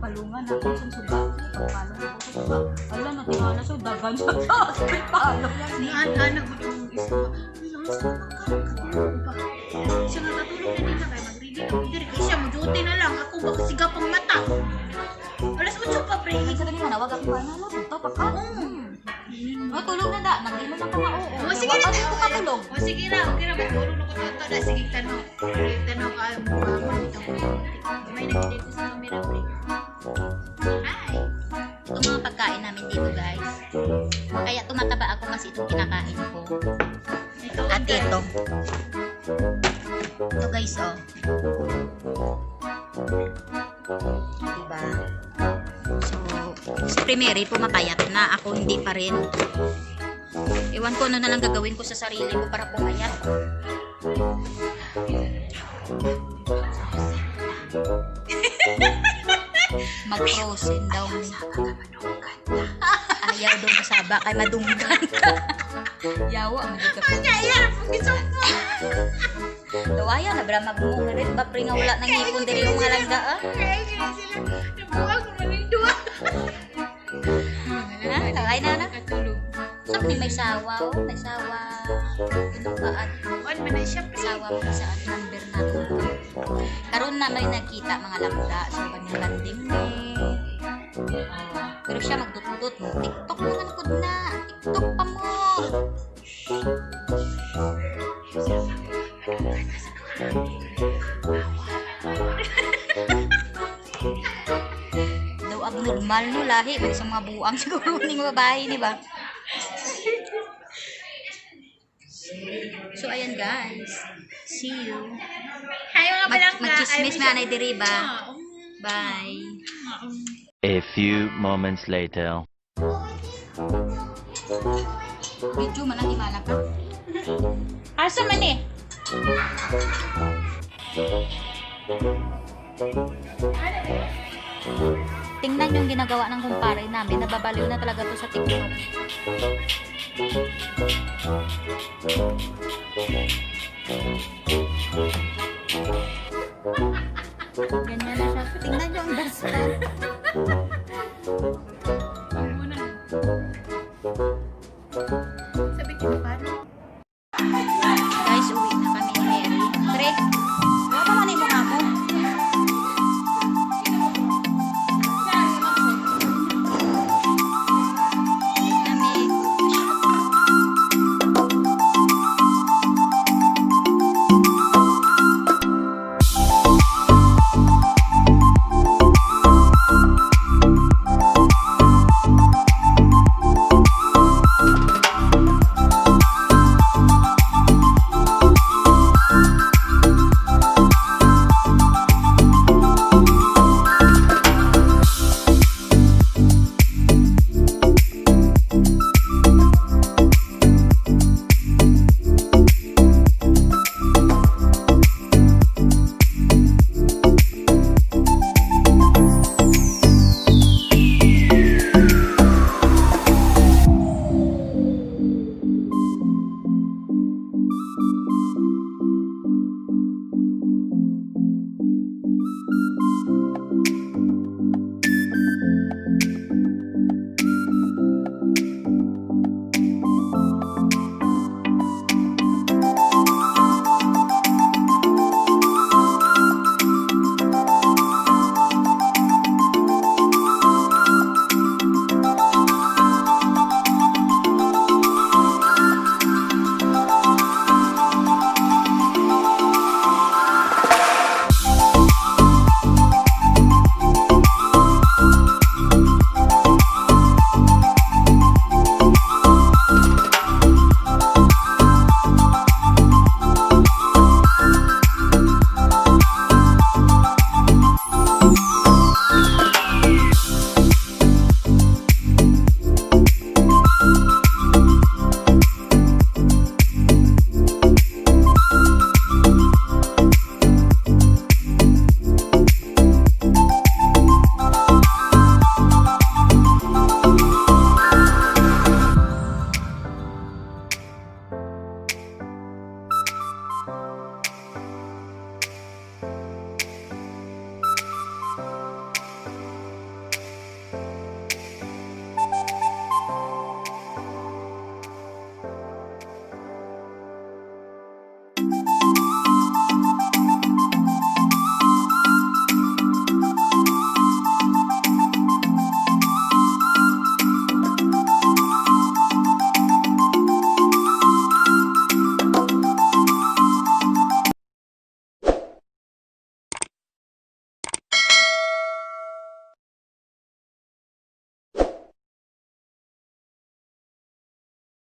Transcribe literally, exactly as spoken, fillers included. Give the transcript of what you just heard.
Palungan na ako sa suga. Palungan ako sa suga. Wala na, tingala siya, dagan siya. Palungan. Ang anak mo itong isa. Ang anak mo itong isa. Siya nga katulog na din na kaya mag-ready na. Hindi rin siya, mag-duty na lang. Ako ba kasi gapang mata? Alas otso pa, pre. Ay, sa kanina, nawag ako pa na, wala, punta pa ka. Hmm. O, tulog na da. Nag-imo na ka na, oo. O, sige na. Wa pa ko katulog. O, sige na. Okay na, matulog na ko, Toto. Da, sige, tanong. Sige, tanong ka, ang mga mga ito. May nakita ko sa camera, pre. Hi. Itong mga pagkain namin dito, guys. Kaya tumataba ako kasi itong kinakain ko. Ito, At guys. Ito. Ito, guys, oh. Diba? So, si Primary pumapayat na, ako hindi pa rin. Ewan ko ano na lang gagawin ko sa sarili ko para pumayat. Mag-frozen daw. Ayaw daw masaba kay madunggan ka. Yawa, ang di ka. Anya, iya, ang gisuko. Daw ayaw na, bra, magmungrit ba, pre, nga wala nang ngipon diri yung mga langga, ah? Kaya sila, nabuwag mo rin duwa. Ha? Ay, na, na. Katulog. Sa ni may sawa, oh, may sawa. Ano ba, at Kuan man na siya, pre. Sawa mo sa number na to. Karon na may nakita mga langga, so kanyang landing ni. Pero siya magdutdut mo. TikTok mo lang pud na. TikTok pa mo. Daw abnormal, no, lahi man sa mga buang siguro ning babae, di ba? So, ayan, guys. See you. Hi, mga Mag- palangga. Magchismis Ay, na anay diri ba? Ah, um, Bye. Ah, um. A few moments later. Video man ang himala ka. Asa man eh? Tingnan yung ginagawa ng kumpare namin. Nababaliw na talaga to sa TikTok. Ganyan na siya. Tingnan niyo ang dustpan. Sabi ko pa. Guys, uwi na kami ni Mary. Pre, wala pa man imong amo. Kami.